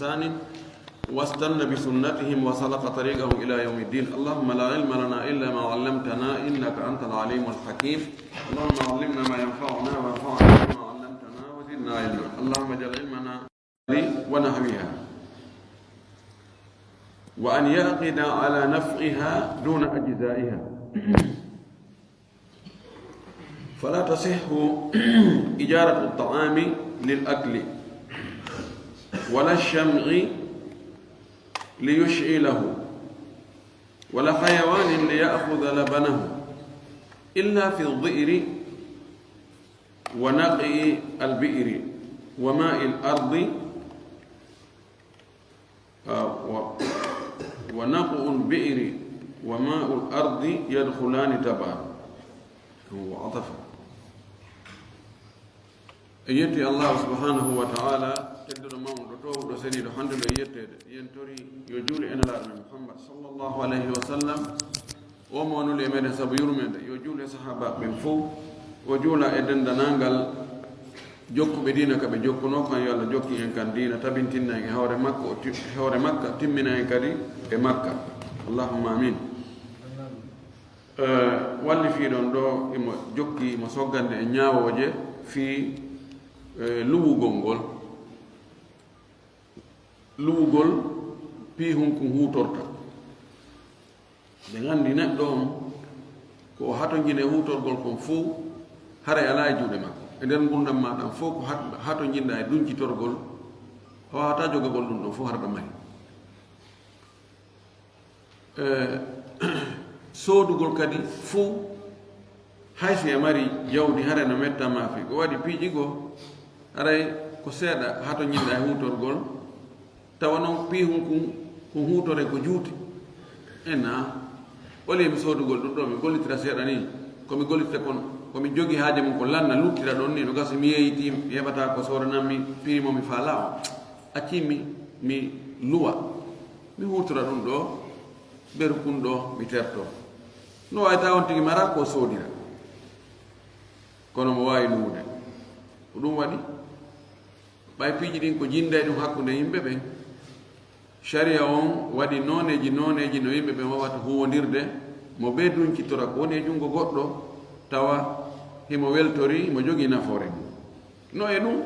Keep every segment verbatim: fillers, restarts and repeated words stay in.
بإحسان واستن بسنتهم وسلك طريقهم إلى يوم الدين. اللهم لا علم لنا إلا ما علمتنا إنك أنت العليم الحكيم. اللهم علمنا ما ينفعنا وانفعنا بما علمتنا وزدنا علما. اللهم اجعل علمنا ونحوها، وأن يعقد على نفعها دون أجزائها. فلا تصح إجارة الطعام للأكل، ولا الشمع ليشعله، ولا حيوان ليأخذ لبنه، إلا في الضئر ونقع البئر وماء الأرض، آه، و-، ونقع البئر وماء الأرض يدخلان تبعا. وعطفا. En yetti Allahu subhanahu wa ta'ala, tedduɗo mawɗo, toowuɗo, seniiɗo, hande ɗo e yetteede. Yen tori yo juuli e Nelaaɗo men Muhammad sallallahu alayhi wa sallam. O mo nuli e meɗen sabu yurmeende, yo juulu e sahaabaaɓe ɓen fow, o juula e denndanangal jokkuɓe diina ka ɓe jokkunoo kan, yo Allah jokki en kan diina, tabintinna en e hoore makko, o ti-, e hoore makka, timmina en kadi e makka. Allahumma amin. Eh, wallifiiɗon ɗo, imo jokki, imo soggande e ñaawooje fii, eh, luwugol ngol. Luwugol piihun kun huutorta. Ɓe nganndi neɗɗo on, ko o hatonjini e huutorgol kon fow, haray alaa e juuɗe makko. E nder ngurndan maa ɗan fow, ko hat-, hatonjinɗaa e duncitorgol, a waawataa jogagol ɗun ɗon fow, hara ɗan mari. Eh, soodugol kadi fow, hay si a mari jawdi, haray no metta ma fii. Ko waɗi piiji goo, haray ko seeɗa hatonjinɗaa e huutorgol, tawa non piihun kun, kun huutore ko juuti. Enna, oli mi soodugol ɗun ɗoo, mi gollitira seeɗa nii, ko mi gollitira kon, ko mi jogii haaje mun ko lanna, luttira ɗon nii, no gasi mi yeeyitii, mi heɓataa ko soodanammi piiji mo mi faalaa on. Accii mi, mi luwa, mi huutora ɗun ɗoo, beru kun ɗoo, mi tertoo. No waawi tawa on tigi maraa ko soodira, kono mo waawi luwude. Ko ɗun waɗi, ɓay piiji ɗin ko jinndayɗun hakkunde yimɓe ɓen, sariya on waɗi nooneeji, nooneeji no yimɓe ɓen waawata huuwondirde, mo bee duncitora ko woni e junngo goɗɗo, tawa himo weltori, himo jogii nafoore mun. No e ɗun,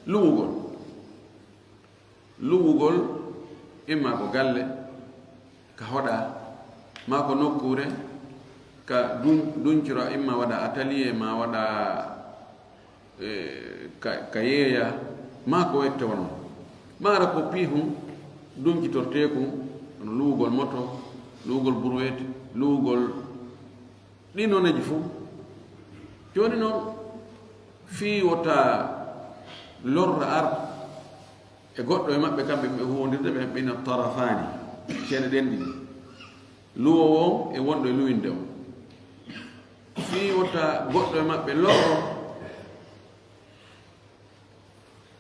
luwugol. Luwugol, imma ko galle, ka hoɗa, maa ko nokkuure, ka dun-, duncira, imma waɗa atelier, maa waɗa, eh, ka, ka yeeya, maa ko wette wano. Maara ko piihun duncitorteekun, hono luwugol moto, luwugol burweeti, luwugol ɗi nooneeji fow. Jooni non, fii wota lorra ar e goɗɗo e maɓɓe, kamɓe ɓe huwondirde ɓe, ɓe na tarafaani, ceene ɗen ɗiɗi. Luwoowo on e wonɗo e luwinde on. Fii wota goɗɗo e maɓɓe lorro,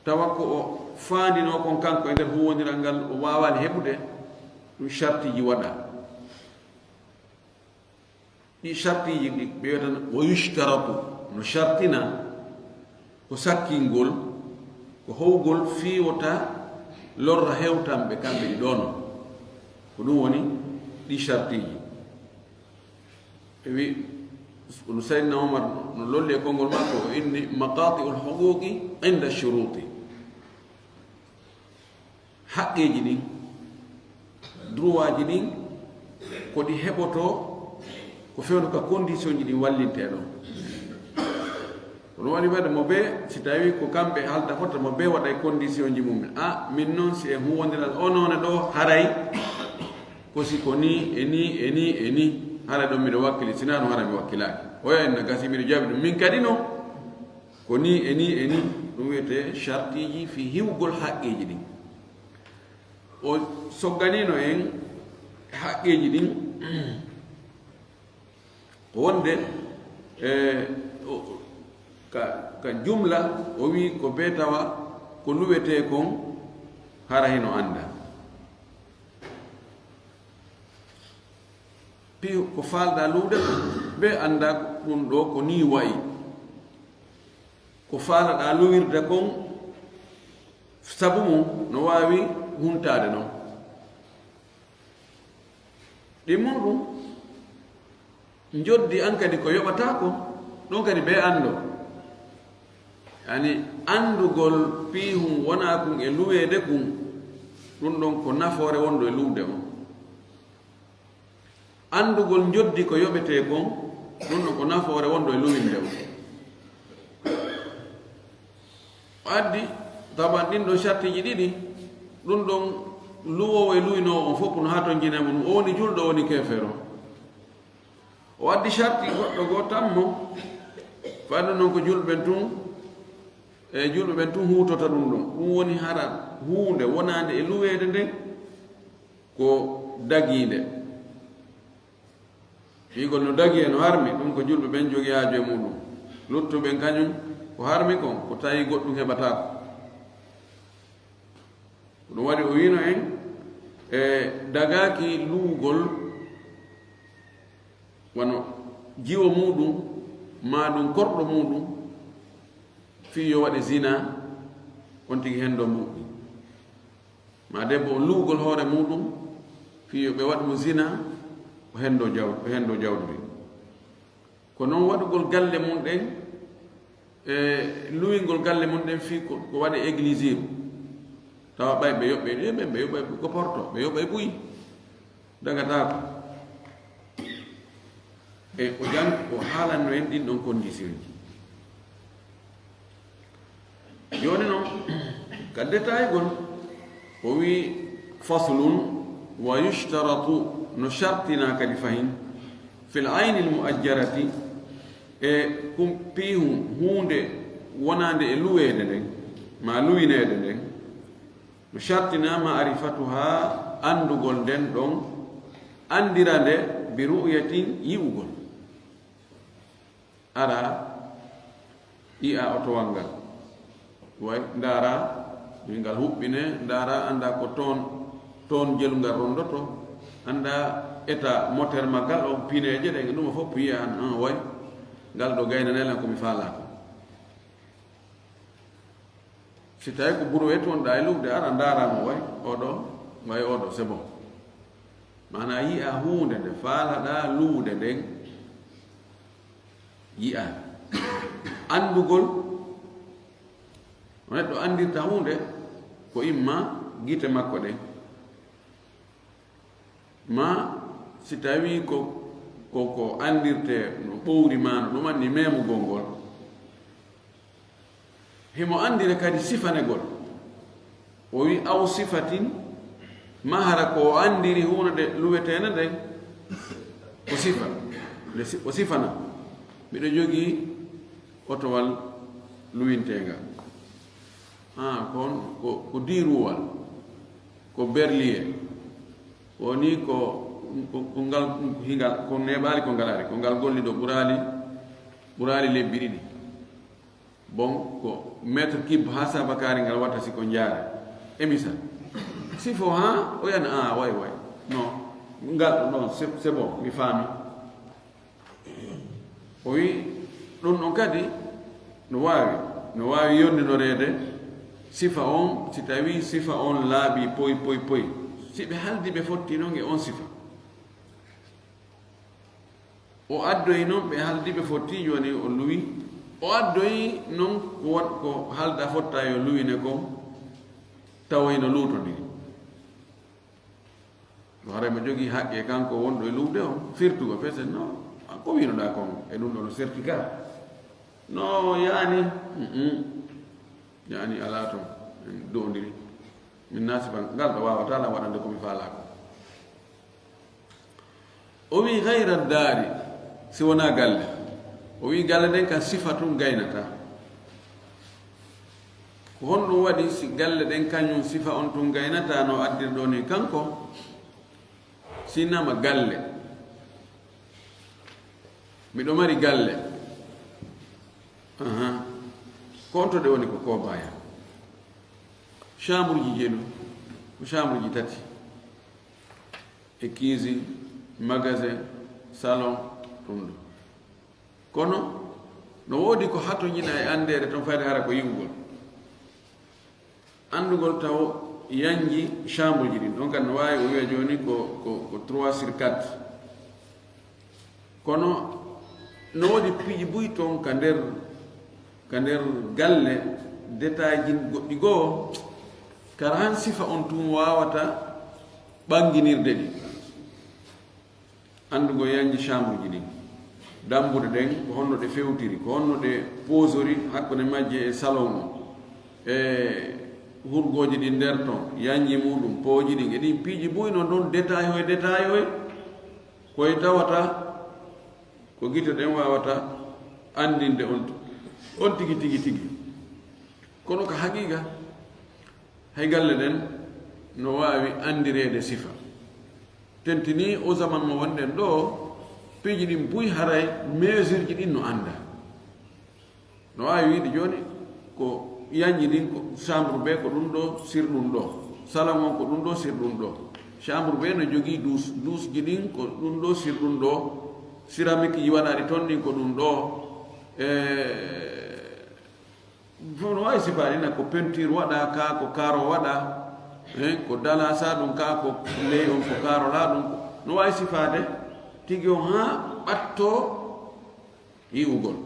tawa ko o faandinoo kon kanko e nder huwondiral ngal, o waawaali heɓude, ɗun sartiiji waɗa. Ɗi sartiiji ɗi ɓe wiyata, wa yushtaratu, no sartina, ko sakkingol, ko howgol fii wota lorra hewtanɓe kamɓe ɗi ɗon. Ko ɗun woni ɗi sartiiji. Ɓe wi, no Sayyidina Umar no lolli e konngol makko, o inni maqati'ul huquqi inda shuruti. Haqqeeji ɗin, droitji ɗin, ko ɗi heɓotoo ko fewndo ka conditionji ɗin wallintee ɗon. Kono waɗi ɓayde mo bee, si tawii ko kamɓe halta fotta, mo bee waɗay conditionji mum en. A, min non si en huwondiral o noone ɗoo, haray ko si ko nii e nii e nii e nii, haray ɗon miɗo wakkili, si naa ɗun haray mi wakkilaaki. Oya en na gasi miɗo jaabi ɗun, min kadi non. Ko nii e nii e nii, ɗun wiyetee sartiiji fii hiwgol haqqeeji ɗin. O sogganiino en haqqeeji ɗin, ko wonde, e, o, ka, ka jumla, o wi'i ko bee tawa ko luwetee kon hara hino annda. Piiw ko faalɗaa luwde kon, bee annda ɗun ɗoo ko nii wa'i. Ko faalaɗaa luwirde kon, Sabu mum no waawi huntaade noon. Ɗi mum ɗum njoddi an kadi ko yoɓataako, ɗum kadi bee anndo. Yani anndugol piihun wonaa kun e luweede kun, ɗum ɗon ko nafoore wonɗo e luwde on. Anndugol njoddi ko yoɓetee kon, ɗum ɗon ko nafoore wonɗo e luwinde on. O addi taban ɗin ɗon sartiiji ɗiɗi, ɗum ɗon luwoowo e luwinoowo on fof no haa ton jine mum, o woni julɗo, o woni keefeero. O addi sarti goɗɗo goo tammo, fayno noon ko julɓe ɓen tun, e julɓe ɓen tun huutota ɗum ɗon. Ɗum woni hara huunde wonaande e luweede nden ko dagiinde. Wi'ugol no dagi e no harmi, ɗum ko julɓe ɓen jogii haaju e muɗum. Luttuɓe ɓen kañum, ko harmi kon, ko tawi goɗɗum heɓataako. Ko ɗum waɗi o wi'no en, e dagaaki luwugol wano jiwo muɗum, maa ɗum korɗo muɗum, fii yo waɗe zina, on tigi henndo muɗum. Maa debbo on luwugol hoore muɗum, fii yo ɓe waɗ mo zina, o henndo jaw-, o henndo jawdi ndin. Ko noon waɗugol galle mum ɗen, e luwingol galle mum ɗen fii ko, ko waɗe églisiiru. Tawa ɓay ɓe yoɓɓe, e ɓen ɓe yoɓay ko porto, ɓe yoɓay buy. Dagataako. E o jang-, o haalanno en ɗin ɗon conditionji. Jooni noon, ka détail gol, o wi'i, "Faslun, wa yushtaratu", no shartina kadi fahin, "fil aynil mu'ajjarati", e kum piihun huunde wonaande e luweede nden, maa luwineede nden, no shartina ma'rifatuha, anndugol nden ɗon, anndira nde, bi ru'yatin, yi'ugol. Ara, yi'a otowal ngal. Way, ndaara, yo ngal huɓɓine, ndaara, annda ko toon, toon jelungal rondoto, annda état moteur maggal o, pineeje ɗen, ɗum o fof yi'a an, an, way, ngal ɗo gaynanee lan ko mi faalaa ko. Si tawi ko brouette wonɗa e luwde, ara ndaara mo, way, oɗo, way, oɗo, c'est bon. Maanaa yi'a huunde nde faalaɗaa luwde nden, yi'a. Anndugol, no neɗɗo anndirta huunde, ko imma gite makko ɗen, maa si tawii ko, ko, ko anndirtee no ɓowri maa no ɗum anni memugol ngol. Himo anndire kadi sifanegol. O wi'i, "Aw sifatin", maa hara ko o anndiri huunde nde luweteende nden, o sifa. Nde si-, o sifana. Miɗo jogii otowal luwinteengal. Ah, kon ko, ko diiruwal, ko berlier. Woni ko, ko, ko ngal, hingal, ko neeɓaali ko ngal ari, ko ngal golli ɗo ɓuraali, ɓuraali lebbi ɗiɗi. Bon, ko mètre cube haa sabakaari ngal watta si ko njaare. E misal. Sifo haa o yana, ah, way, way. Non, ngal ɗo non, c'est, c'est bon, mi faami. O wi'i, ɗum ɗon kadi no waawi, no waawi yondinoreede sifa on, si tawii sifa on laabii poy, poy, poy. Si ɓe haldi ɓe fotti non e on sifa. O addoyi non ɓe haldi ɓe fotti, jooni o luwi. O addoyi non ko wat-, ko halda fotta yo luwine kon, tawoy no luutodiri. Ɗum haray mo jogii haqqe kanko wonɗo e luwde on, firtugo fese, no, a ko wi'noɗaa kon e ɗum ɗo no certificat? No, yaani, mm, mm. Yaani alaa ton, en do'ondiri. Min naasiban, ngal ɗo waawataa lan waɗande ko mi faalaa ko. O wi'i, "Gayra daari", si wonaa galle. O wi'i, "Galle ɗen kan sifa tun gaynataa." Ko honɗum waɗi si galle ɗen kañum sifa on tun gaynataa no addirɗo ni kanko? Si nama galle. Miɗo mari galle. Aha. Ko on to ɗe woni ko koobaaya. Chambre ji jeɗu. Ko chambre ji tati. E cuisine, magasin, salon, ɗum ɗo. Kono, no woodi ko hatonjina e anndeede ton fayde hara ko yi'ugol. Anndugol taw yanji chambre ji ɗin ɗon kadi no waawi o wiya jooni ko, ko, ko trois sur quatre. Kono no woodi piiji buy toon ka nder, ka nder galle, détail ji goɗɗi goo, kara han sifa on tun waawata ɓannginirde ɗi. Anndugol yanji chambre ji ɗin, dambuɗe ɗen, ko honno ɗe fewtiri, ko honno ɗe posori hakkunde majje e salon o, e hurgooji ɗin nder ton, yanji muɗum, pooji ɗin, e ɗin piiji buy no ɗon détail hoy détail hoy, koye tawata ko gite ɗen waawata anndinde on, on tigi, tigi, tigi. Kono ka haqiqa, hay galle ɗen no waawi anndireede sifa. Tentini o zaman mo wonɗen ɗo, piiji ɗin buy haray mesure ji ɗin no annda. No waawi wiide jooni ko yanji ɗin ko chambre be ko ɗum ɗo, sur ɗum ɗo. Salon on ko ɗum ɗo, sur ɗum ɗo. Chambre be no jogii douche, douche ji ɗin ko ɗum ɗo, sur ɗum ɗo. Céramique ji waɗaɗi ton ɗin ko ɗum ɗo. E, fof no waawi sifaade na ko peinture waɗa ka, ko karo waɗa, eh, ko dalasa ɗum ka, ko ley on ko karola ɗum. No waawi sifaade tigi on haa ɓatto yi'ugol.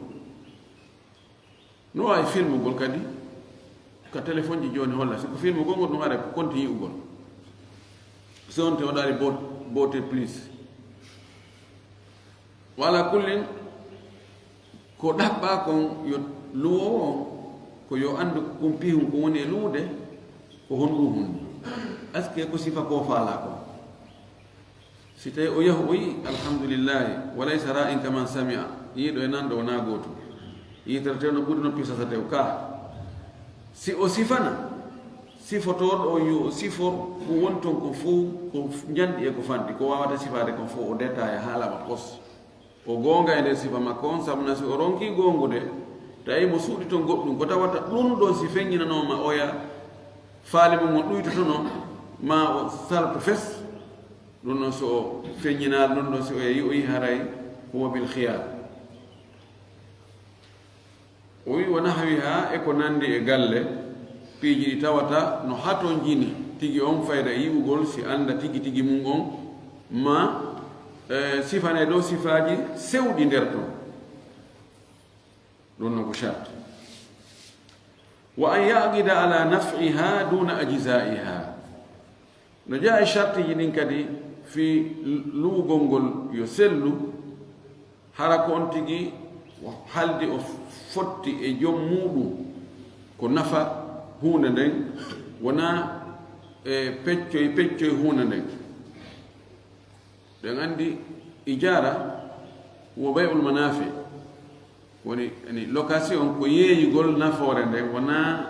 No waawi filmugol kadi ka téléphone ji jooni holla. Si ko filmugol ngol ɗum ara ko konti yi'ugol. So on te waɗaali bo-, beauté plus. Wala kullin, ko ɗaɓɓa kon yo luwoowo on, ko yo anndu kun pihun ko woni e luwude, ko honɗum hunni. Est-ce que ko sifa ko faala kon? Si tawi o yahu o yi, alhamdulillahi, walaysa ra'in kaman sami'a, yiiɗo e nanɗo wonaa gootum. Yiiterteeɗo ɓuri noppi sasatew ka. Si o sifana, sifotooɗo on yo o sifor ko woni ton ko fow, ko njanɗi e ko fanɗi, ko waawata sifaade kon fow, o détail haala ma pos. O goonga e nder sifa makko on, sabu na si o ronki goongude, tawi mo suuɗi ton goɗɗum, ko tawata ɗum ɗon si feññinanooma oya, faale mum o ɗuytotono, ma o salto fes, ɗum ɗon so o feññinaali, ɗum ɗon si oya yi'oyi haray huwa bil khiyar. O wi, "Wa nahwiha", e ko nandi e galle, piiji ɗi tawata no hatonjini tigi on fayda e yi'ugol si annda tigi tigi mum on, ma, eh, sifane ɗo sifaaji sewɗi nder ton. Ɗum no ko sharti. "Wa an yaqida ala naf'iha duna ajza'iha." No jeyaa e shartiji ɗin kadi fii luwugol ngol yo sellu, hara ko on tigi haldi o fotti e joom muuɗum ko nafa huunde nden, wonaa e peccoy peccoy huunde nden. Ɗen anndi ijaara wo bay'ul manafi, woni, yani, location ko yeeyugol nafoore nden, wonaa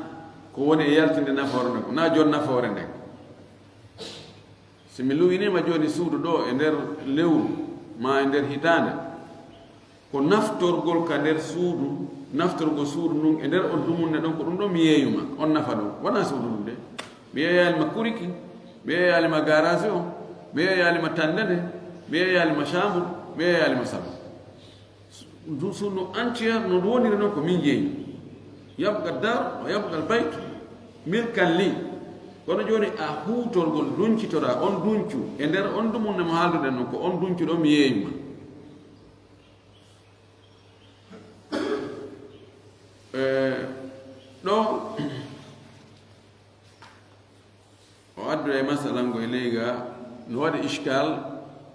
ko woni e yaltinde nafoore nden, wonaa jon nafoore nden. Si mi luwiniima jooni suudu ɗo e nder lewru maa e nder hitaande, ko naftorgol ka nder suudu, naftorgol suudu ndun e nder on dumunne ɗon, ko ɗum ɗon mi yeeyuma, on nafa ɗum, wonaa suudu ndun de. Mi yeeyaali ma kuriki, mi yeeyaali ma garage o, mi yeeyaali ma tannde nde, mi yeeyaali ma chambre, mi yeeyaali ma salon. Ndu suudu entier no ndu woniri noon ko min jeyi. Yabqa dar wa yabqa al bayt milkan li. Kono jooni a huutorgol duncitoraa on duncu e nder on dumunne mo haalduɗen noon, ko on duncu ɗo mi yeeyuma. Eh, ɗo o addu e masalango e leyga, no waɗi iskal,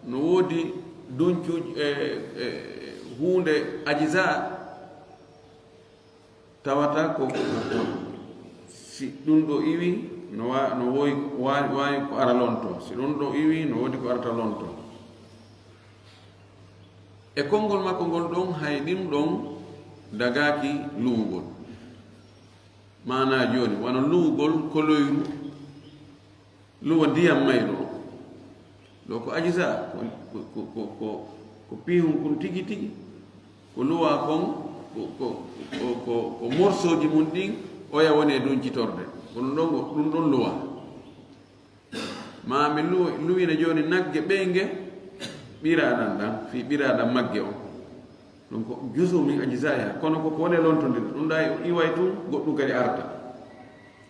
no woodi duncu, e, e, huunde ajisa tawata ko, ko, ko, si ɗum ɗo iwi, no wa-, no woy-, waawi, waawi ko ara lonto. Si ɗum ɗo iwi, no woodi ko arata lonto. E konngol makko ngol ɗon, hay ɗum ɗon dagaaki luwugol. Maanaa jooni, wano luwugol koloyru, luwa ndiyam mayru o. Ɗo ko ajisa, ko, ko, ko, ko, ko, ko piihun kun tigi tigi, ko luwa kon, ko, ko, ko, ko, ko morsooji mun ɗin, oya woni e duncitorde. Ko ɗum ɗon, ko ɗum ɗon luwa. Maa mi lu-, luwina jooni nagge ɓeynge, ɓiraaɗam ɗam, fii ɓiraaɗam magge on. Ɗum ko juzu min ajzaiha, kono ko ko woni e lontondirde, ɗum ɗa iway tun, goɗɗum kadi arta.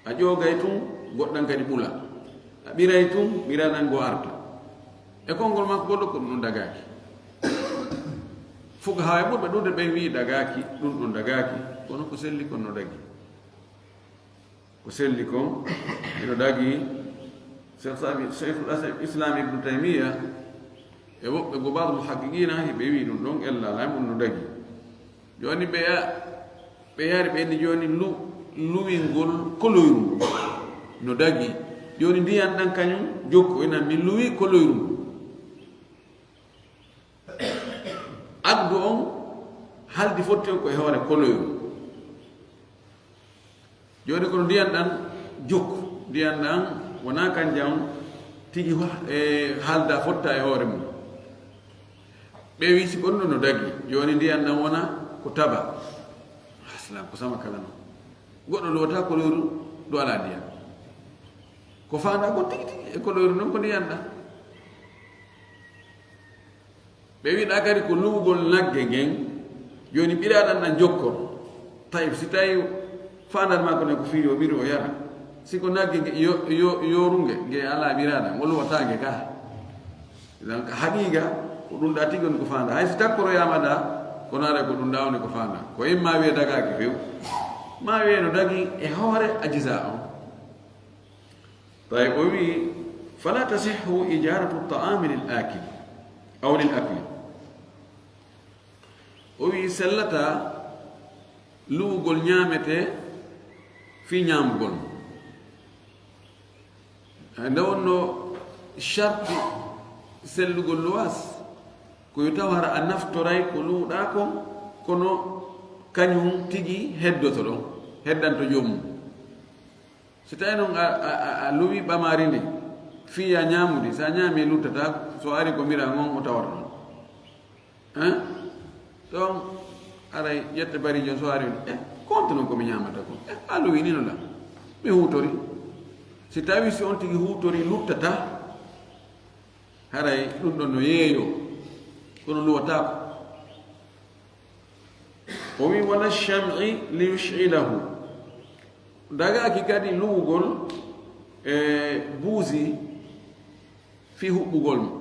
A ƴoogay tun, goɗɗan kadi ɓula. A ɓiray tun, ɓiraaɗan goo arta. E konngol makko goɗɗo ko ɗun dagaaki. Fuqahaa e ɓurɓe ɗuuɗude ɓen wi'i dagaaki, ɗun ɗun dagaaki, kono ko selli kon no dagi. Ko selli kon, hino dagi. Cheikh Sami, Cheikhul Islam Ibn Taymiya e woɓɓe goo ba'du muhaqqiqiina, hiɓe wi'i ɗun ɗon ella alaa mun no dagi. Jooni ɓe ya-, ɓe yari ɓe ni jooni lu-, luwingol koloyru ngu no dagi. Jooni ndiyan ɗan kañun jokku, ina mi luwi koloyru ngu. Addu on haldi fotti on ko e hoore koloyru. Jooni kono ndiyan ɗan jokku, ndiyan ɗan wonaa kanjan tigi ho-, e halda fotta e hoore mun. Ɓe wi'i si kono no dagi, jooni ndiyan ɗan wona ko taba. Aslan ko sama kala non. Goɗɗo luwata koloyru ɗo alaa ndiyan. Ko faandaa kon tigi tigi e koloyru non ko ndiyan ɗan. Ɓe wiɗa kadi ko luwugol nagge ngen, jooni ɓiraaɗan ɗan jokkor. Tawi si tawi faandaare makko nden ko fii yo ɓiru o yara. Si ko nagge nge yo-, yo-, yoorunge, nge alaa ɓiraaɗan, o luwataa nge ka. Donc, haqiiqa, ko ɗun ɗa tigi woni ko faandaa. Hay si takkoroyaama ɗa, kono aray ko ɗun ɗa woni ko faandaa. Ko imma wi'e dagaaki few, ma wi'e no dagi e hoore ajiza on. Tawi o wi'i, "Fala tasihhu ijaratu ta'ami lil akil, aw lil akli." O wi'i, "Sellataa luwugol ñaametee fii ñaamugol." Nde wonno sharti sellugol luwaas, ko yo taw hara a naftoray ko luwɗaa kon, kono kañun tigi heddoto ɗon, heddanto joomum. Si tawi non a, a, a, a luwi ɓamaari ndi, fii ya ñaamude, si a ñaami luttata, so ari ko mira ngon o tawata ɗon. Hein? Ɗon, aray ƴette barijo so ari, eh, konto non ko mi ñaamata kon. Eh, a luwi ni no la. Mi huutori. Si tawi si on tigi huutori luttata, haray ɗun ɗon no yeeyo. Kono luwataako. O wi, "Wala sham'i li yush'ilahu." Dagaaki kadi luwugol e buusi fii huɓɓugol mo.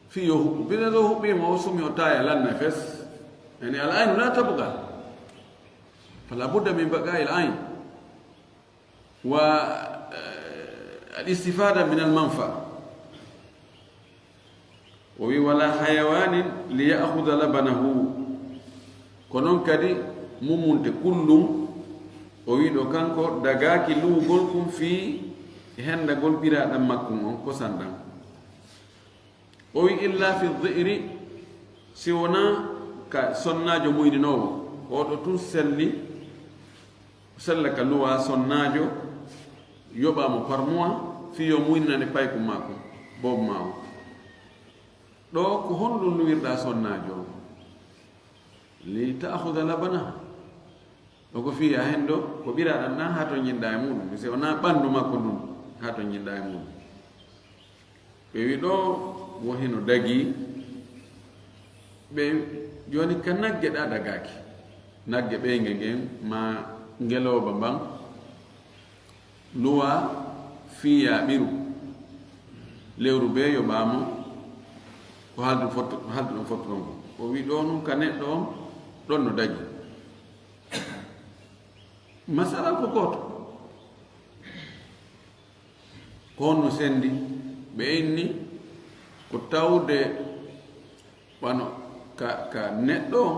Fii yo huɓɓu. Bine ɗo huɓɓii mo, o sumi o taaya lanna fes. Yani al aynu la tabqa. Fala budda min baqa'i al ayn. Wa, eh, al istifada min al manfa. O wi, "Wala hayawanin li ya'khudha labanahu." Ko non kadi mumunte kullum, o wi ɗo kanko dagaaki luwugol kun fii hendagol ɓiraaɗan makkun on kosan ɗan. O wi, "Illa fi dhi'ri," si wonaa ka sonnaajo muyninoowo, o ɗo tun selli, sella ka luwa sonnaajo, yoɓa mo par mois, fii yo muyninane paykun maakun, boobo maa on. Ɗo ko honɗun luwirɗaa sonnaajo on? "Li ta'khudha labana." Ɗo ko fii a hendo ko ɓiraaɗan ɗan haa to ñinɗaa e muɗum. Mi si wonaa ɓandu makko ndun haa to ñinɗaa e muɗum. Ɓe wi ɗo wo hino dagii. Ɓe jooni ka nagge ɗa dagaaki. Nagge ɓeynge ngen maa ngelooba mban. Luwa fii yaaɓiru. Lewru bee yoɓaama ko haaldu fotto-, ko haaldu ɗon fottoɗon ko. O wi ɗo nun ka neɗɗo on, ɗon no dagi. Masala ko gooto. Ko honno sendi? Ɓe inni ko tawde wano ka, ka neɗɗo on,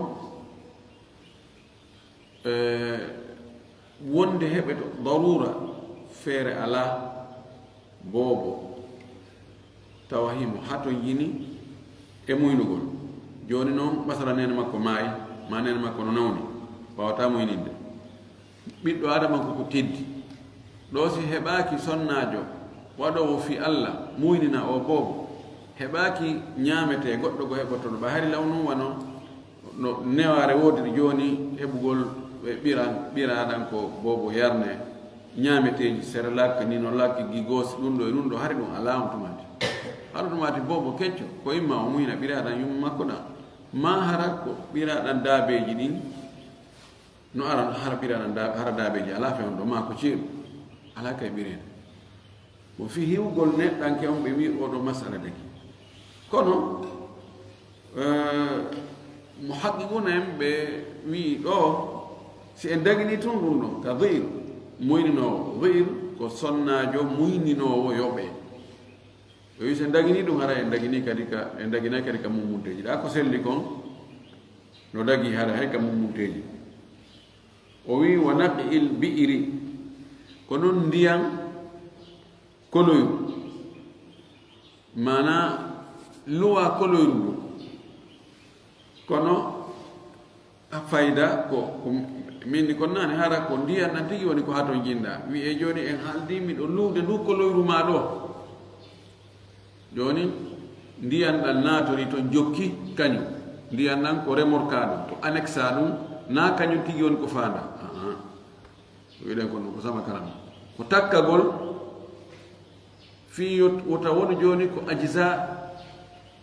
eh, wonde heɓe to darura, feere alaa, boobo, tawa himo hatonjini e muynugol. Jooni non, masala neene makko maayi, maa neene makko no nawni, waawataa muyninde. Ɓiɗɗo Aadama ko ko teddi. Ɗo si heɓaaki sonnaajo waɗoowo fii Alla, muynina o boobo, heɓaaki ñaametee goɗɗo ko heɓotoɗo, ɓa hari law nun wano no newaare woodiri jooni heɓugol ɓe ɓiran, ɓiraaɗan ko boobo yarne, ñaameteeji, Cerelac, Ninolac, Gigos, ɗun ɗo e ɗun ɗo, hari ɗun alaa on tumaati. Hara tumaati boobo kecco, ko imma o muyna ɓiraaɗan yumma makko ɗan, maa hara ko ɓiraaɗan daabeeji ɗin, no ara hara ɓiraaɗan da-, hara daabeeji alaa fewndo, maa ko ceeɗu. Alaa kay ɓireede. Mo fii hiwgol neɗɗanke on, ɓe wi'i oɗo masala dagi. Kono, eh, mo haqiquna en ɓe wi'i ɗo, si en dagini tun ɗum ɗon, ka dhir, muyninoowo. Dhir ko sonnaajo muyninoowo yoɓe. Ɓe wi'i si en dagini ɗum, hara en dagini kadi ka, en daginay kadi ka mummunteeji. Ɗa ko selli kon, no dagi hara hay ka mummunteeji. O wi'i, "Wa naq'il bi'ri." Ko non ndiyan koloyru. Maanaa luwa koloyru ndu. Kono a fayda ko, ko min ni kon naane, hara ko ndiyan nan tigi woni ko haton jinda. Wi'e jooni en haaldi miɗo luwde ndu koloyru maa ɗo. Jooni, ndiyan ɗan naatori ton jokki kañum. Ndiyan ɗan ko remorka ɗum, ko annexa ɗum, naa kañum tigi woni ko faanda. Aa. Ko wiɗen kon ɗum ko sama karam. Ko takkagol fii yot-, wota wonu jooni ko ajza,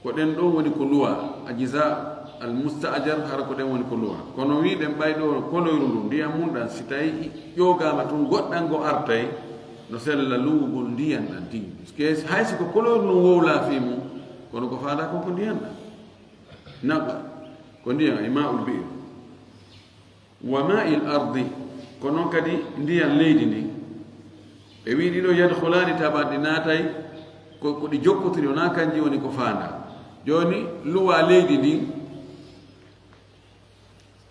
ko ɗen ɗon woni ko luwa. Ajza al musta'jar, hara ko ɗen woni ko luwa. Kono wiɗen ɓay ɗo koloyru ndu, ndiyan mun ɗan, si tawi ƴoogaama tun goɗɗan go artay, no sella luwugol ndiyan ɗan tigi. Parce que hay si ko koloyru ndun wowla fii mun, kono ko faada kon ko ndiyan ɗan. Naqa, ko ndiyan, ay ma'ul bi'r. Wa ma'il ardi, ko non kadi ndiyan leydi ndin. Ɓe wi'i ɗiɗo yadkhulaani taban ɗi naatay, ko, ko ɗi jokkotiri, wonaa kanji woni ko faanda. Jooni luwa leydi ndin,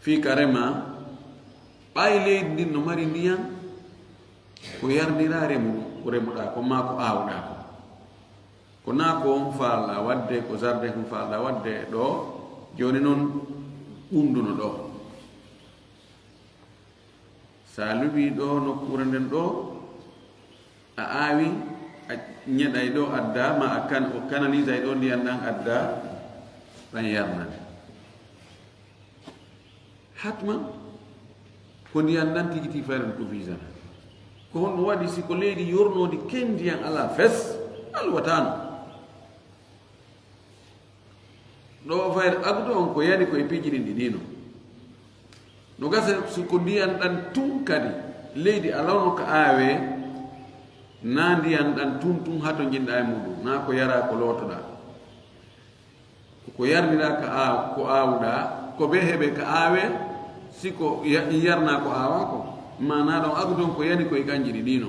fii ka rema, ɓay leydi ndin no mari ndiyan, ko yarnira remu, ko remuɗaa kon maa ko aawuɗaa kon. Ko naa ko on faalɗaa waɗde, ko jardin kon faalɗaa waɗde ɗo, jooni non ɓunduno ɗo. Sa luɓii ɗo nokkuure nden ɗo, a aawi, a ñeɗay ɗo adda, ma a kan-, o canalisay ɗo ndiyan ɗan adda, ɗan yarnane. Hatman, ko ndiyan ɗan tigi ti fayre no tufiisana. Ko honɗum waɗi si ko leydi yornoondi ken ndiyan alaa fes, alwataano. Ɗo fayre agdu on ko yani ko e piiji ɗin ɗi ɗino. No gasa si ko ndiyan ɗan tun kadi, leydi alawno ka aawee, naa ndiyan ɗan tun tun hato njinɗaa e muɗum, naa ko yaraa ko lootoɗaa. Ko yarniraa ka aaw-, ko aawuɗaa, ko bee heɓe ka aawee, si ko ya-, yarnaa ko aawaa ko. Maanaa ɗon agdu on ko yani ko e kanji ɗi ɗino.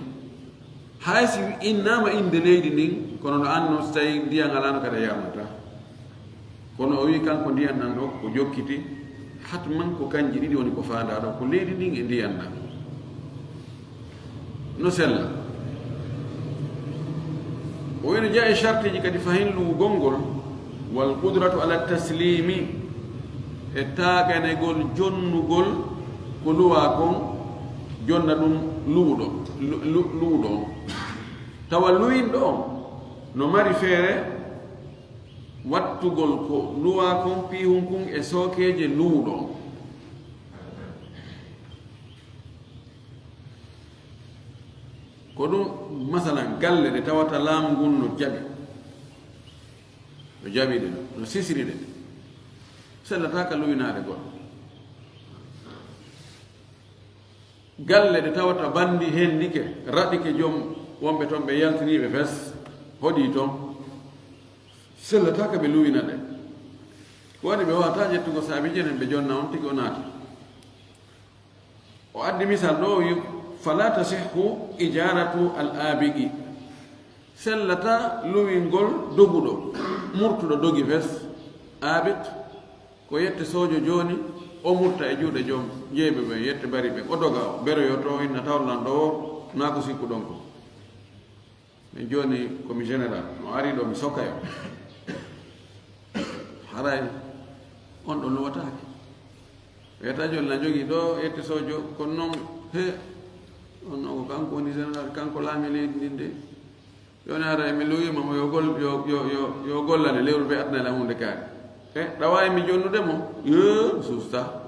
Hay si innaama innde leydi ndin, kono no anno si tawi ndiyan alaano kadi yarnata. Kono o wi'i kanko ndiyan ɗan ɗo, ko jokkiti, hatman ko kanji ɗiɗi woni ko faandaa ɗo, ko leydi ndin e ndiyan ɗan. No sella. O wi'i no jeyaa e shartiiji kadi fahin luwugol ngol, wal qudratu ala taslimi, e taaganegol jonnugol ko luwaa kon, jonna ɗum luwuɗo, lu-, lu-, luwuɗo on. Tawa luwinɗo on no mari feere wattugol ko luwaa kon piihun kun e sookeeje luwuɗo on. Ko ɗum, masalan, galle ɗe tawata laamu ngun no jaɓi, no jaɓi ɗe, no sisiri ɗe, sellataa ka luwinaade goɗɗo. Galle ɗe tawata banndi hendike, raɗike joom wonɓe toon, ɓe yaltinii ɓe fes, hoɗii toon, sellataa ka ɓe luwina ɗe. Ko waɗi ɓe waawataa ƴettugo saabi jenen ɓe jonna on tigi o naata. O addi misal ɗo, o wi, "Fala tasihhu ijaratu al-abiqi." Sellata luwingol doguɗo, murtuɗo dogi fes. Abiq, ko yette soojo jooni, o murta e juuɗe joom jeyɓe ɓen, yette bari ɓen, o doga, o beroyoto, inna tawlan ɗo, naa ko sikkuɗon ko. Min jooni ko mi général, no ari ɗo mi sokayo. Haray on ɗo luwataake. Wiyata jooni na jogii ɗo yette soojo, kono noon, he, on ɗo ko kanko woni général, kanko laami leydi ndin de. Jooni haray mi luwiima mo yo gol-, yo, yo, yo, yo gollane lewru be adnala huunde kaari. E, ɗa waawi mi jonnude mo? Yo, suusta.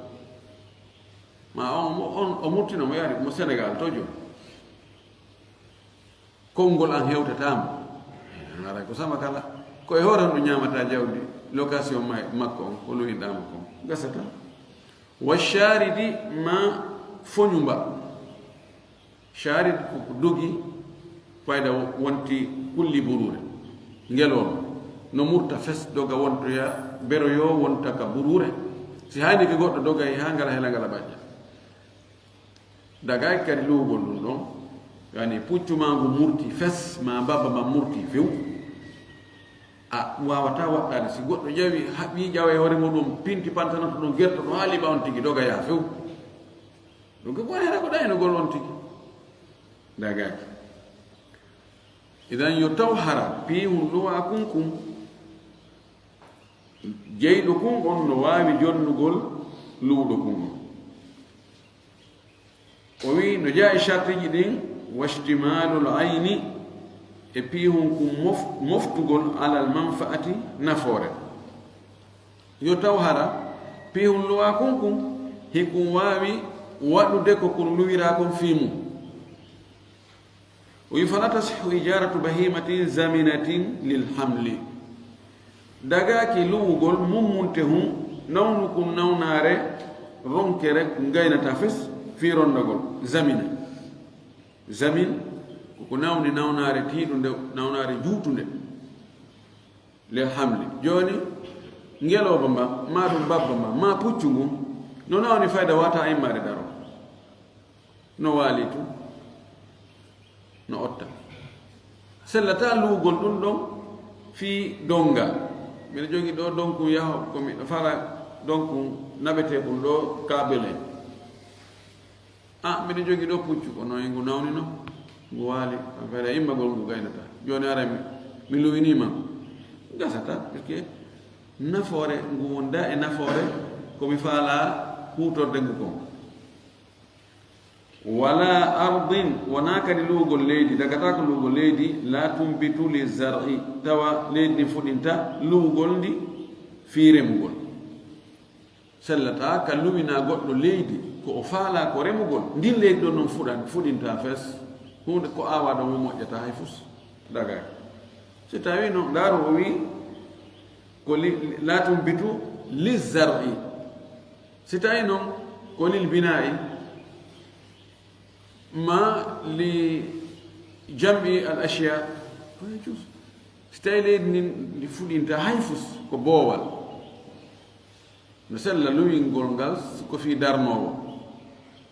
Ma on, on, o muttino mo yaari mo Sénégal to jooni. Konngol an hewtataa mo. Haray ko sama kala. Ko e hoore on ɗum ñaamataa jawdi, location may, makko on, ko luwinɗaa mo kon. Gasataa. Wa sharidi ma foñumba. Sharid ko ko dogi, fayda wonti kulli burure. Ngelooba no murta fes, doga wontoya beroyo, wonta ka burure. Si haynike goɗɗo, dogay haa ngala hela ngala ɓaƴƴa. Dagay kadi luwugol ɗum ɗon, yani puccu ma ngu murti fes, ma mbabba ma murti few. A wawata waɗɗade. Si goɗɗo ƴawi, haɓi ƴawa e hoore muɗum, pinti pantanoto ɗum, gertoto haa liɓa on tigi, doga yaha few. Ɗum ko woni hara ko ɗaynugol on tigi. Dagaki. Idan yo taw hara piihun luwa kun kun, jeyɗo kun on no waawi jonnugol luwɗo kun on. O wi no jeyaa e shartiji ɗin, washtimalul ayni, e piihun kun mof-, moftugol alal manfaati, nafoore. Yo taw hara piihun luwa kun kun, hikun waawi waɗude ko kun luwira kon fii mun. O wi, fala tasihhu ijaratu bahimatin zaminatin lil hamli. Dagaki luwugol mummunte hun, nawnu kun nawnaare ronkere, kun gaynata fes fii rondagol. Zamina. Zamin, ko ko nawni nawnaare tiiɗunde, nawnaare juutunde. Lil hamli. Jooni, ngelooba mba, ma ɗum babba mba, ma puccu ngun, no nawni fayda wata immaade daro. No waali tun, no otta. Sellata luwugol ɗum ɗon fii donga. Miɗo jogi ɗo donkun yaho, ko miɗo fala donkun naɓetee kun ɗo kabele. A, miɗo jogi ɗo puccu, kono e ngu nawni no, ngu waali. Affaire immagol ngu gaynata. Jooni ara mi, mi luwinii ma. Gasata, parce que nafoore ngu wonda e nafoore ko mi faala huutorde ngu kon. Wala ardin, wonaa kadi luwugol leydi, dagata ko luwugol leydi, la tumbitu li zar'i, tawa leydi ndi fuɗinta luwugol ndi fii remugol. Sellata ka luwina goɗɗo leydi, ko o faala ko remugol, ndin leydi ɗon non fuɗan-, fuɗinta fes. Huunde ko awa ɗon o moƴƴata hay fus, dagay. Si tawi no, ndaaru o wi, ko li, la tumbitu li zar'i. Si tawi non ko lil bina'i, ma li jam'i al ashiya, fa yajuz. Si tawi leydi ndin ndi fuɗinta hay fus, ko boowal. No sella luwingol ngal ko fii darnoowo,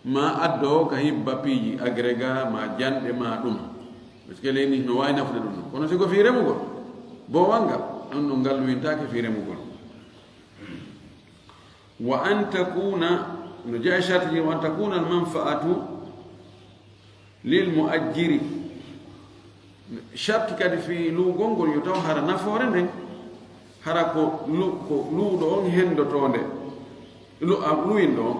ma addo ka hibba piiji, agrega, ma janɗe, ma ɗum. Parce que leydi no waawi nafude ɗum ɗon. Kono si ko fii remugol, boowal ngal, ɗum ɗum ngal luwintaake fii remugol. Wa an takuna, no jeya sharti ji, wa an takuna al manfaatu lil muajjiri. Sharti kadi fii luwugol ngol yo taw hara nafoore nden, hara ko lu-, ko luwɗo on hendotoonde, lu-, a, luwinɗo on.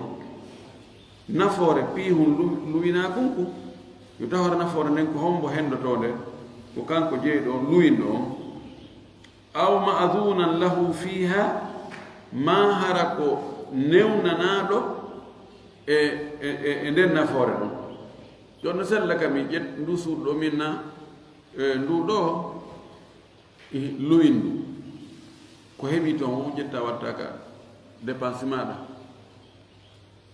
Nafoore piihun lu-, luwinaa kun kun, yo taw hara nafoore nden ko hombo hendotoonde, ko kanko jeyɗo on, luwinɗo on. Aw ma'zunan lahu fiha, ma hara ko newnanaaɗo e, e, e, e nden nafoore ɗon. Ɗon no sella ka mi ƴet-, ndu suudu ɗo min na, e, ndu ɗo, e, luwindu. Ko heɓi ton o ƴetta watta ka dépense maaɗa.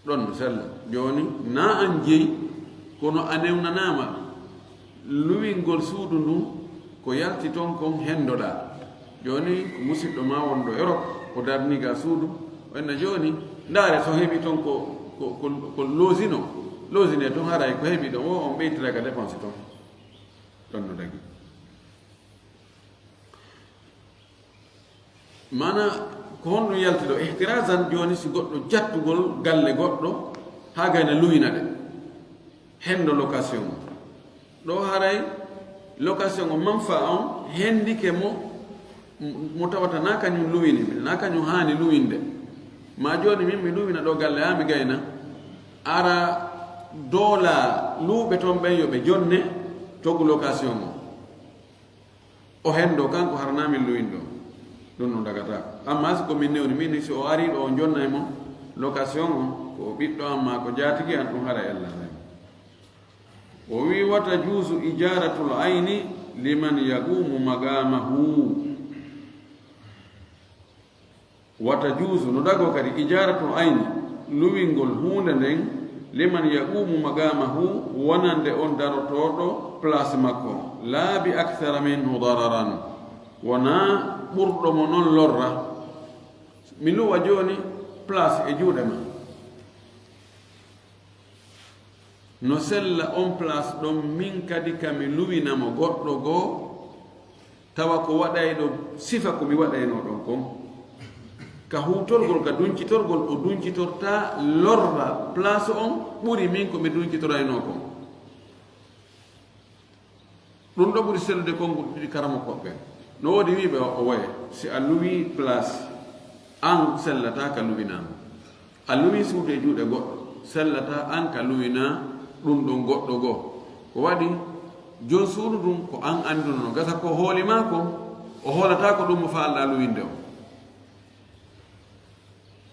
Ɗon no sella. Jooni, na an jeyi, kono a newnanaama. Luwingol suudu ndun, ko yalti ton kon hendoɗaa. Jooni, ko musiɗɗo ma wonɗo Europe, o darni ga suudu, o enna jooni, ndaare so heɓi ton ko, ko, ko, ko logino, logine ton haray ko heɓi ɗon o, on ɓeytira ga dépense ton. Ɗon no dagi. Mana ko honɗum yalti ɗo? Ihtirazan, jooni si goɗɗo jattugol galle goɗɗo, haa gayna luwina ɗe. Hendo location o. Ɗo haray location o manfa on hendike mo, mo tawata na kañum luwini, na kañum haani luwinde. Ma jooni min mi luwina ɗo galle haa mi gayna. Ara doola luuɓe ton ɓen yo ɓe jonne togu location o. O hendo kanko harana min luwindo. Ɗum no dagata. Amma si ko min newni min, si o ari ɗo o jonnay mo location o, ko o ɓiɗɗo am ma ko jaatigi an, ɗum hara ella nay. O wi, "Wa tajuzu ijaratul ayni liman yaqumu maqamahu." Wa tajuzu, no dago kadi, ijaratul ayni, luwingol huunde nden, Liman yaqumu maqamahu, wonande on darotooɗo place makko, laa bi akthara minhu dararan, wonaa ɓurɗo mo non lorra. Mi luwa jooni place e juuɗe ma. No sella on place ɗon, min kadi ka mi luwina mo goɗɗo goo, tawa ko waɗayɗo sifa ko mi waɗaynoo ɗon kon. Ka huutorgol, ka duncitorgol, o duncitorta lorra place on ɓuri min ko mi duncitoraynoo kon. Ɗum ɗo ɓuri sellude konnguɗi ɗiɗi karamokooɓe ɓen. No woodi wiiɓe o, o woye, si a luwii place, an sellataa ka luwinaa mo. A luwii suudu e juuɗe goɗɗo, sellataa an ka luwinaa ɗum ɗon goɗɗo goo. Ko waɗi, jon suudu ndun ko an anndunoo. No gasa ko hooli maa kon, o hoolataa ko ɗum mo faalɗaa luwinde on.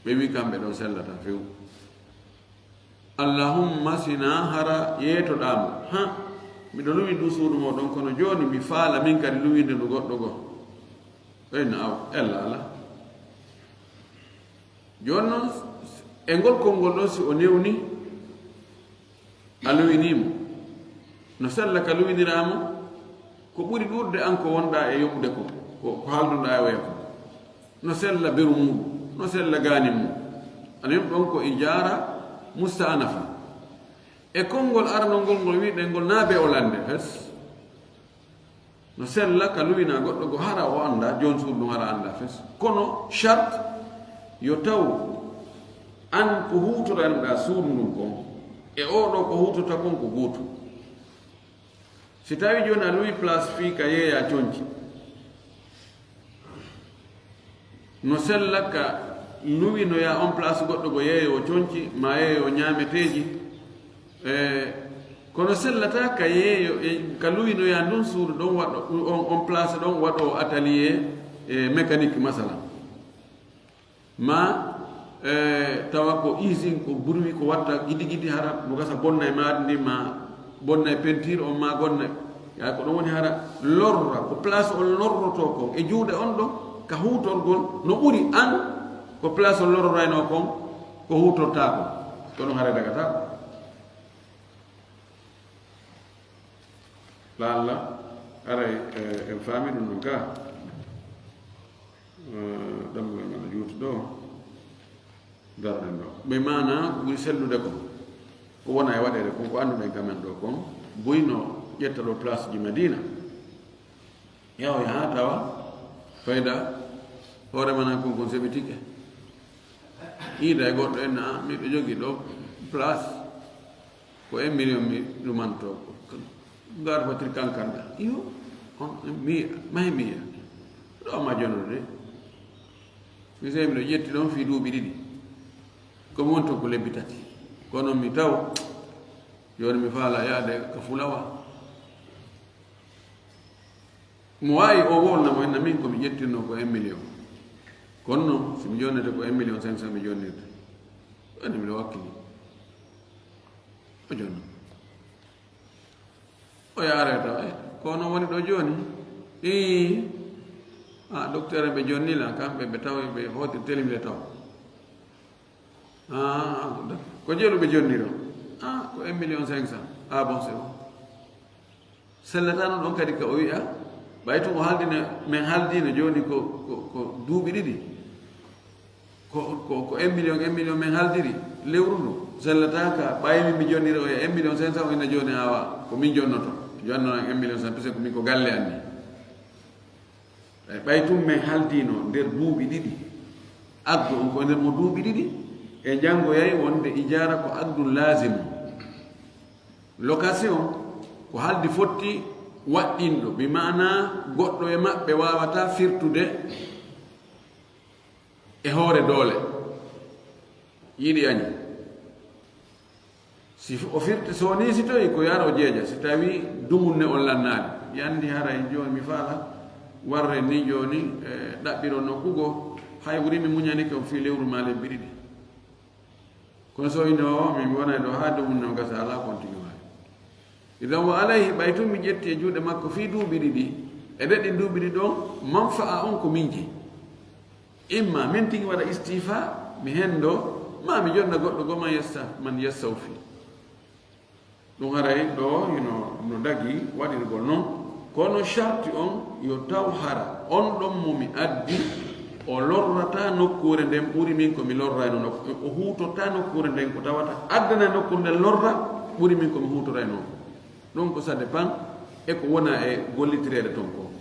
Ɓe wi'i kamɓe ɗon sellataa few. Allahumma, sinaa hara yeetoɗaa mo, ha, miɗo luwi ndu suudu moo ɗon, kono jooni mi faala min kadi luwinde ndu goɗɗo goo. Ɓe na aw, ella alaa. Jooni non, e ngol konngol ɗon, si o newni, a luwinii mo, no sella ka luwiniraa mo, ko ɓuri ɗuuɗude an ko wonɗaa e yoɓude ko, ko, ko haaldunɗaa e oya ko. No sella beru muuɗum, no sella gaanin mum. Anin ɗon ko ijaara mustaanafa. E konngol aranol ngol, ngol wi'ɗen ngol naa be o lande fes. No sella ka luwinaa goɗɗo goo hara o anndaa, joon suudu ndun hara anndaa fes. Kono shart yo taw an ko huutoranɗaa suudu ndun kon, e oo ɗoo ko huutorta kon ko gootum. Si tawii jooni a luwii place fii ka yeeyaa conci, no sella ka luwinoyaa on place goɗɗo goo yeeyoowo conci, maa yeeyoowo ñaameteeji, e, kono sellataa ka yeeyo, e, ka luwinoyaa ndun suudu ɗon waɗo, on, on place ɗon waɗoowo atelier, e, mécanique, masalan. Ma, e, tawa ko usine, ko bruit ko watta gidi gidi, hara no gasa bonna e maadi ndin, ma bonna e peinture on, ma bonna e, yaa ko ɗon woni hara lorra, ko place on lorrotoo kon e juuɗe on ɗon, ka huutorgol no ɓuri an ko place on lorroraynoo kon, ko huutortaa kon. Kono hara dagataa. Laalla, aray, e, en faami ɗum ɗon ka. E, ɗammugal ngal no juuti ɗo. Daroɗen ɗo. Ɓe maana ko ɓuri sellude kon, ko wona e waɗeede kon, ko annduɗen ka men ɗo kon, buy no ƴetta ɗo place ji Madina. Yahoya haa tawa fayda hoore man kon, kon seɓitike. Iida e goɗɗo en, "Ah, miɗo jogii ɗo place, ko un million mi lumanto. Ngar fatir kankanɗa." Iyo, on mi, mahi mi yiya. Ɗo ma jono de. Mi sey miɗo ƴetti ɗon fii duuɓi ɗiɗi. Ko mi wonto ko lebbi tati. Kono mi taw, jooni mi faala yaade ka fulawa. Mo waawi o wolna mo, inna min ko mi ƴettinno ko un million. Kono non, si mi jonnete ko un million cinq cent mi jonnirte. Ɗoni miɗo wakkili. O jonni. O yaare taw, eh, ko onon woni ɗo jooni? Ii. Ah, docteur en ɓe jonni la, kamɓe ɓe taw, ɓe hooti telmile taw. Ah, ko jelu ɓe jonniro? Ah, ko un million cinq cent. Ah, bon, c'est bon. Sellata non ɗon kadi ka o wi'a, ɓay tun o haaldino, men haaldino jooni ko, ko, ko duuɓi ɗiɗi. Ko, ko, ko un million, un million men haaldiri lewru ndu. Sellata ka, ɓay min mi jonniri o e un million cinq cent, o ina jooni awa, ko min jonnoto. Jonno un million cinq cent, puisque ko min ko galle an ni. Ɓay, ɓay tun men haaldino nder duuɓi ɗiɗi. Aqdu on ko nder mo duuɓi ɗiɗi. E janngoyay wonde ijaara ko aqdun laazimu. Location ko haaldi fotti waɗɗinɗo, bi maana goɗɗo e maɓɓe waawataa firtude e hoore doole. Yiɗi añi. Si o firti, so o niisitoyi ko yaro jeeja, si tawi dumunne on lannaali. Yandi haray jooni mi faala warre ni jooni, e, ɗaɓɓiron nokku goo, hay wuri mi muñanike on fii lewru maa lebbi ɗiɗi. Kono so ino o, min wonay ɗo haa dumunne on gasa, alaa kontinuwaay. Idan wa alayhi, ɓay tun mi ƴetti e juuɗe makko fii duuɓi ɗiɗi, e nder ɗin duuɓi ɗiɗi ɗon, manfa'a on ko min jeyi. Imma min tigi waɗa istifa, mi hendo, Ma mi jonna goɗɗo goo man yesta, man yestawfi. Ɗum haray ɗo hino no dagi waɗirgol noon, kono sharti on yo taw hara on ɗon mo mi addi, o lorrata nokkuure nden ɓuri min ko mi lorraynoo nokku, o huutorta nokkuure nden ko tawata addana nokkuure nden lorra ɓuri min ko mi huutoraynoo. Ɗum ko ça dépend e ko wona e gollitireede ton ko.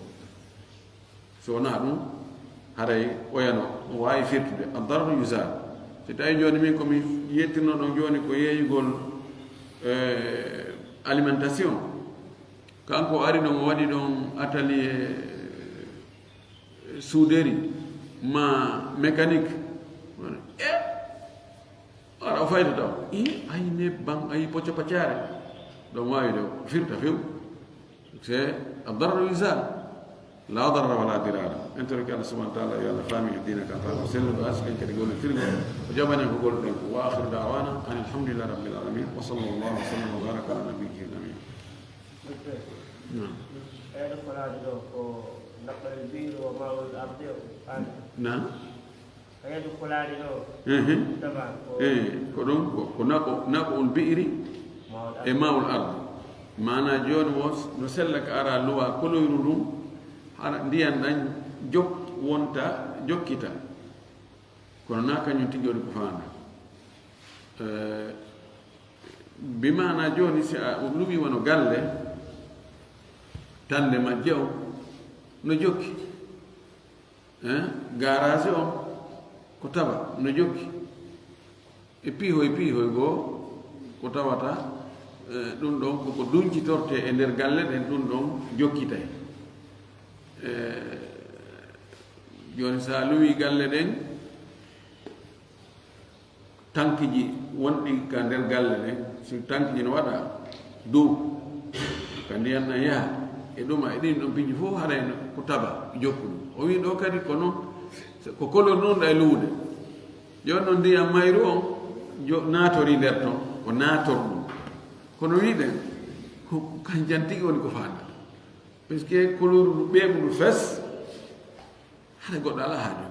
So wonaa ɗum, haray oya no waawi firtude, ad-dararu yuzal. Si tawi jooni min ko mi yettirno ɗon jooni ko yeeyugol, eh, alimentation. Kanko o ari ɗon, o waɗi ɗon atelier, eh, souderi ma mécanique. E, ara o fayta taw. I, ay nebbam, ay pocca paccaare. Ɗon waawi de o firta few. C'est ad-dararu yuzal. La darara wala dirara. En tout cas, Allah subhanahu wa ta'ala, yo Allah faami diina kan, faami selluɗo, arsiken kadi golle firgo. O jaɓanen ko golluɗen ko. Wa akhiru da'wana anil hamdulillahi rabbil alamin. Wa sallallahu wa sallam wa baraka ala nabiyyil amin. Naam. Eɗo folaade ɗo ko naqal biiru wa ma'ul ardi o. Naam. Ehe. Ko ɗum ko, ko naqu, naqul bi'ri e ma'ul ardi. Maana jooni o no sella ka ara luwa koloyru ndun, hara ndiyan ɗan jok-, wonta jokkita. Kono na kañum tigi woni ko faanda. Eh, bi maana jooni si a luwi wano galle, tande majje on no jokki. Eh, garage on ko taba no jokki. E piihoy, piihoy goo ko tawata, eh, ɗum ɗon koko duncitorte e nder galle ɗen, ɗum ɗon jokkitay. Eh, jooni sa luwi galle ɗen, tankiji wonɗi ka nder galle ɗen, si tankiji no waɗa dow, ka ndiyan ɗan yaha, e ɗuma, e ɗin ɗon piiji fof haray no ko taba jokkuɗum. O wi ɗo kadi ko non, ko kolor non ɗa e luude. Jooni non ndiyan mayru on jo-, naatori nder ton, ko naator ɗum. Kono wiɗen, ko, ko kanjan tigi woni ko faanda. Parce que kolor ɓeeɓuɗo fes, hara goɗɗo alaa haaju.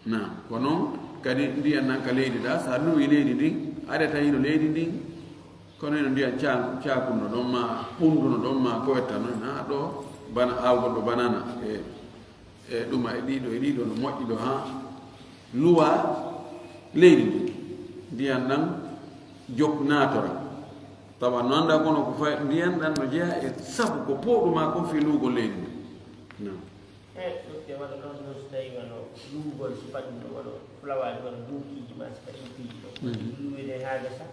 Na, ko non kadi ndiyan nan ka leydi ɗa, sa luwi leydi ndin, aɗa tawi no leydi ndin, kono hino ndiyan ca-, caakunno ɗon ma, ɓunduno ɗon ma, ko wetta non, na ɗo, bana awgol ɗo banana, e, e ɗuma e ɗiɗo, e ɗiɗo no moƴƴi ɗo, ha, luwa leydi ndin, ndiyan ɗan jok naatora. Tawa no annda kono ko fay, ndiyan ɗan no jeya e sabu ko pooɗu ma kon fii luwugol leydi ndin. Na. E, ɗum ɓe waɗa ɗon, ɗon so tawi wano luwugol, si faɗi no wano fulawaaji, wano dunkiiji ma, si faɗi piiji ɗon. Mhm. Luwede haa gasa,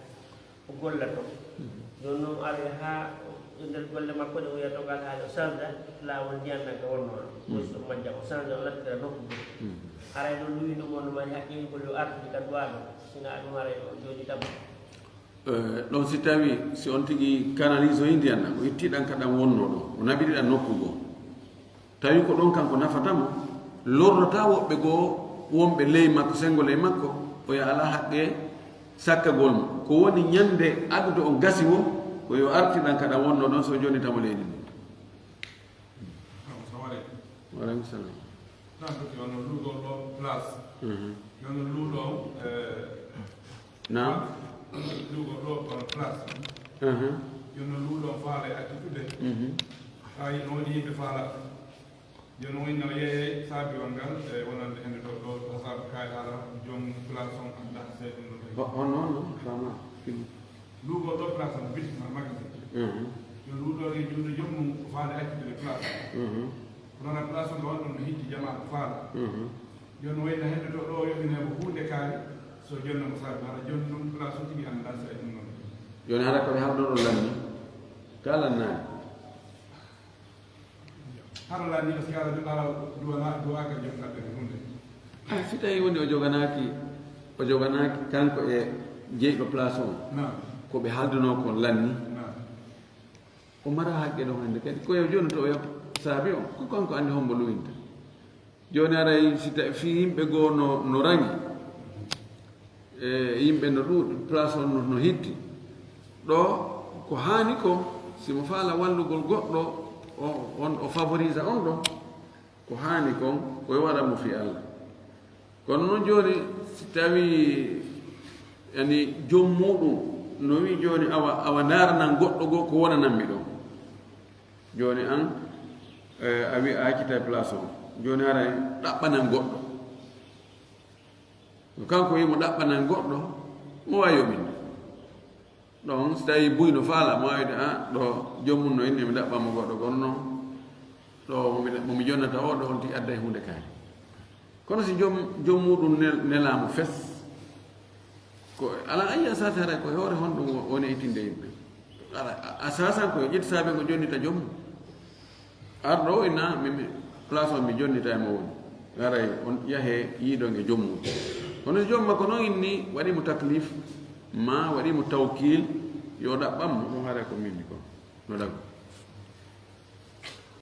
o golla ɗon. Mhm. Jooni noon, o ari haa e nder golle makko ɗe, o yiya ɗon alhaali, o salda laawol ndiyan nan ka wonno ɗon. Mhm. Ɗum so majja, o salda, o nattira nokku goo. Mhm. Haray noon luwi ɗum on no mari haqqeeji gol yo artude ka duwaa ɗon. Sina ɗum haray o jooɗi tama. Eh, ɗon si tawi, si on tigi kanalisoyi ndiyan nan, o itti ɗan ka ɗan wonno ɗon, o naɓiri ɗan nokku goo. Tawi ko ɗon kanko nafata mo, lorrata woɓɓe goo wonɓe ley makko, senngo ley makko, oya alaa haqqe sakkagol mo. Ko woni ñande adude on gasi woo, ko yo artir ɗan ka ɗan wonno ɗon, so jonnita mo leydi ndin. Assalamu aleykum. Wa aleykum salam. Tan ko yo no luuɗo ɗo place. Mhm. Yo no luuɗo, eh, Naam. Luuɗo ɗo kono place. Mhm. Yo no luuɗo faale accitude. Mhm. Hay no woni yimɓe faala. Yo no woni no yeeyay saabiwal ngal, e wonande hende ɗo, ɗo, ɗo saabu kaari haala joom place on annda sey ɗum ɗo tawi. Ho-, honno, honno? Fama. Luuɗo ɗo place on, boutique ma magasin. Mhm. Yo luuɗo e juuɗe joom mum ko faale accitude place. Mhm. Kono na place on ɗo on ɗum no hitti jamaa ko faala. Mhm. Jooni wayno heddoto ɗo, o yoɓinay mo huunde kaari, so jonna mo saabi, hara jooni ɗum place o tigi anndaa so e ɗum noon. Jooni hara ko ɓe haldoto lanni, ka lannaani? Hara lanni, parce que hara, hara duwana, duwaaka jonnatde huunde. Ah, si tawi woni o joganaaki, o joganaaki kanko e jeyɗo place on, naam, ko ɓe haldunoo kon lanni. Naam. O mara haqqe ɗon hannde kadi, ko yo jooni to o yoɓ saabi on, ko kanko anndi hombo luwinta. Jooni aray si ta-, fii yimɓe goo no, no rangi, e yimɓe no ɗuuɗi, place on no, no hitti. Ɗo ko haani kon, si mo faala wallugol goɗɗo, o, on o favorisa on ɗon, ko haani kon, ko yo waɗa mo fii Alla. Kono noon jooni, si tawii Yani joom muɗum no wi jooni awa awa ndaaranan goɗɗo goo ko wonananmi ɗon. Jooni an eh, a wi a accita e place o, jooni haray ɗaɓɓanan goɗɗo. No kanko wi mo ɗaɓɓanan goɗɗo, mo wawi yoɓinde. Ɗon si tawi buy no faala mo wawide a ɗo joom mum no inni mi ɗaɓɓanmo goɗɗo, kono noon ɗo momi jonnata o ɗo on ti adday hunde kaari. Kono si joom joom muɗum nelaama fes, ko ala ayi a sati haray ko e hoore honɗum woni itinde yimɓe. Ara a sasan ko yo ƴetti saabe ko jonnita joom mum. Arɗo o ina mimi place on mi jonnita e mo woni. Haray on yahe yiidon e joom mum. Kono si joom makko noon inni waɗi mo taklif ma waɗi mo tawkil, yo ɗaɓɓan mo ɗum haray ko mimi ko no ɗaɓɓi.